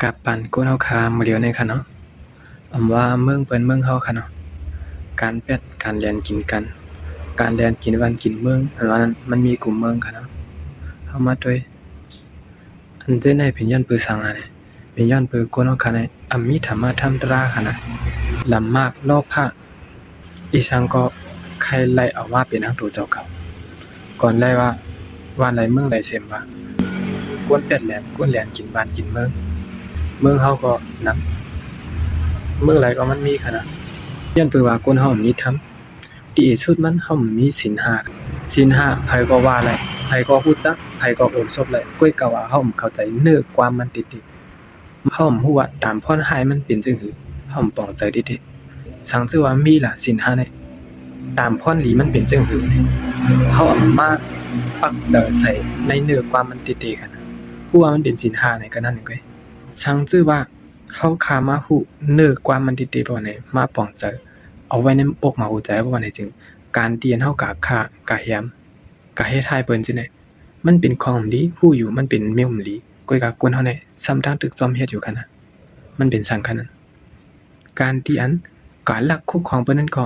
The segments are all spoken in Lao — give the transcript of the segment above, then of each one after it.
ກັບປານຄົນເຮົາຂ້າມາດຽວນີ້ຂະເນາະ ອຳວ່າເມືອງເພິ່ນເມືອງເຮົາຂະເນາະ ການແປດ ການແລ່ນກິນກັນ ການແລ່ນກິນບ້ານກິນເມືອງ ອັນວ່ານັ້ນມັນມີກຸເມືອງຂະເນາະ ເຮົາມາດ້ວຍ ອັນເຮັດໃຫ້ເປັນຍ້ອນເປີສັງຫັ້ນ ເປັນຍ້ອນເປີຄົນເຮົາຂ້ານີ້ ອຳມີທຳມະທຳຕາຂະເນາະ ລະມາກໂລພະ ອີ່ສັງກໍໃຄ່ໄລ່ເອົາມາເປັນຫາງໂຕເຈົ້າເກົ່າ ກ່ອນໄລ່ວ່າ ບ້ານໃດເມືອງໃດເສມວ່າ ຄົນແປດແລ່ນ ຄົນແລ່ນກິນບ້ານກິນເມືອງ ເມືອງເຮົາກໍນຳ ເມືອງໃດກໍມັນມີຂະເນາະ ຍ້ອນເປີວ່າຄົນເຮົາມີທຳ ດີທີ່ສຸດມັນເຮົາມີສິນຫ້າ ສິນຫ້າໃຜກໍວ່າໄດ້ ໃຜກໍຮູ້ຈັກ ໃຜກໍໂອບສົມໄດ້ ກວຍກາວ່າເຮົາເຂົ້າໃຈເນື້ອຄວາມມັນຕິດໆ ເຮົາຮູ້ວ່າຕາມພອນຮ້າຍມັນເປັນຈັ່ງຫື ເຮົາປອງໃຈຕິດໆ ສັງຊື່ວ່າມີລະສິນຫ້ານີ້ ຕາມພອນດີມັນເປັນຈັ່ງຫືນີ້ ເຮົາເອົາມາປັກໃຈໃສ່ໃນເນື້ອຄວາມມັນຕິດໆ ຫັ້ນນະ ຮູ້ວ່າມັນເປັນສິນຫ້ານີ້ ກະນັ້ນເອງເວີຍ ສັງຊື່ວ່າເຮົາຂ້າມາຮູ້ເນື້ອຄວາມມັນຕິດໆ ປະມານນີ້ ມາປອງໃຈ ເອົາໄວ້ໃນອົກມາຫົວໃຈ ປະມານນີ້ ຈຶ່ງ ການທີ່ອັນເຮົາກະຂ້າ ກະແຮມ ກະເຮັດຮ້າຍເພິ່ນຊີ້ນະ ມັນເປັນຂອງບໍ່ດີ ຮູ້ຢູ່ມັນເປັນແນວບໍ່ດີ ກວຍກາຄົນເຮົານີ້ ຊ້ຳທັງຕຶກຊອມເຮັດຢູ່ຂະນະ ມັນເປັນສັງຂະນັ້ນ ການທີ່ອັນ ການລັກຄຸ້ມຄອງເພິ່ນນັ້ນກໍ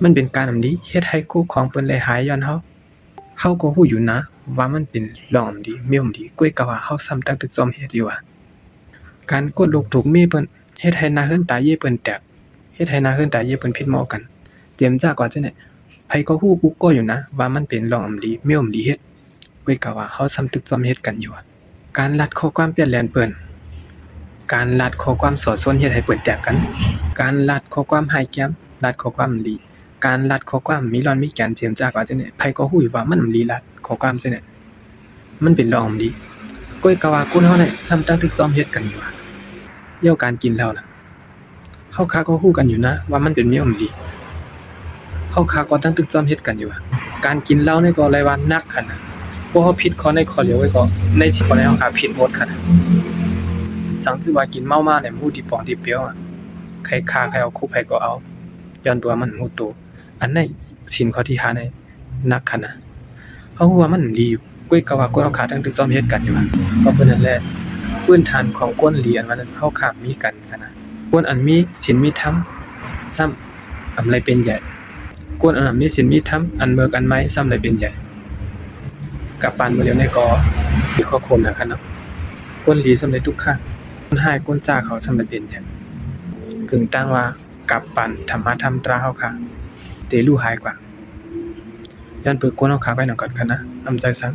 ມັນເປັນການບໍ່ດີ ເຮັດໃຫ້ຄຸ້ມຄອງເພິ່ນໄດ້ຫາຍຍ້ອນເຮົາ ເຮົາກໍຮູ້ຢູ່ນະວ່າມັນເປັນເລື່ອງບໍ່ດີ ແນວບໍ່ດີ ກວຍກາວ່າເຮົາຊ້ຳທັງຕຶກຊອມເຮັດຢູ່ຫວາ ການກົດລູກໂຕເມຍເພິ່ນ ເຮັດໃຫ້ໜ້າເຮືອນຕາເຢຍເພິ່ນແຕກ ເຮັດໃຫ້ໜ້າເຮືອນຕາເຢຍເພິ່ນຜິດໝໍ້ກັນ ເຈມຈາກວ່າຈັ່ງໃດ ໃຜກໍຮູ້ກຸກກໍຢູ່ນະວ່າມັນເປັນເລື່ອງອຳດີ ແນວອຳດີເຮັດ ເວີຍກະວ່າເຮົາຊ້ຳຕຶກຊອມເຮັດກັນຢູ່. ການລັດຂໍ້ຄວາມປ່ຽນແລນເພິ່ນ ການລັດຂໍ້ຄວາມສໍ້ຊົນເຮັດໃຫ້ເພິ່ນແຕກກັນ ການລັດຂໍ້ຄວາມຮ້າຍແກ້ມ ລັດຂໍ້ຄວາມອຳດີ ການລັດຂໍ້ຄວາມມີລອນມີແກນ ເຈມຈາກວ່າຈັ່ງໃດ ໃຜກໍຮູ້ຢູ່ວ່າມັນອຳດີ ລັດຂໍ້ຄວາມຈັ່ງໃດ ມັນເປັນເລື່ອງອຳດີ ກວຍກະວ່າຄົນເຮົານີ້ຊ້ຳຕັ້ງຕຶກຊອມເຮັດກັນຢູ່ຫວາ. ແລ້ວການກິນເຫຼົ້ານະ ເຮົາຂ້າກໍຮູ້ກັນຢູ່ນະວ່າມັນເປັນແນວບໍ່ດີ ເຮົາຂ້າກໍຕັ້ງຕຶກຊອມເຮັດກັນຢູ່ຫວາ. ການກິນເຫຼົ້ານີ້ກໍເລີຍວ່າໜັກຂະນະ ພວກເຮົາຜິດຂໍ້ໃດຂໍ້ດຽວໄວ້ກໍ ໃນສິບຂໍ້ນີ້ເຮົາຂ້າຜິດໝົດຂະນະ. ສັງຊື່ວ່າກິນເມົາມາແລ້ວບໍ່ຮູ້ທີ່ປ່ອງທີ່ປຽວ ໃຜຂ້າໃຜເອົາ ຄຸບໃຜກໍເອົາ ຍ້ອນຕົວມັນຮູ້ໂຕ. ອັນໃນສິນຂໍ້ທີຫ້ານີ້ໜັກຂະນະ ເຮົາຮູ້ວ່າມັນດີຢູ່ ກວຍກະວ່າຄົນເຮົາຂ້າຕັ້ງຕຶກຊອມເຮັດກັນຢູ່ຫວາ. ກໍເປັນນັ້ນແຫຼະ ພື້ນຖານຂອງຄົນດີອັນວ່ານັ້ນ ເຮົາຂ້າມີກັນຂະນະ ຄົນອັນມີສິນມີທຳຊ້ຳອັນໄລເປັນໃຫຍ່ ຄົນອັນມີສິນມີທຳ ອັນເມີກອັນໄມຊ້ຳໄລເປັນໃຫຍ່. ກັບປານມື້ດຽວນີ້ກໍມີຂໍ້ຄວາມນະຂະເນາະ ຄົນດີຊ້ຳໄລທຸກຂະ ຄົນຮ້າຍຄົນຈ້າເຂົາຊ້ຳໄລເປັນໃຫຍ່ ເຄິ່ງຕ່າງວ່າກັບປານທຳມະທຳຕາເຮົາຂ້າ ເຕລຸຫາຍກວ່າ ຍ້ອນເປີຄົນເຮົາຂ້າໄວ້ນຳກັນຂະນະ ອຳໃຈສັງ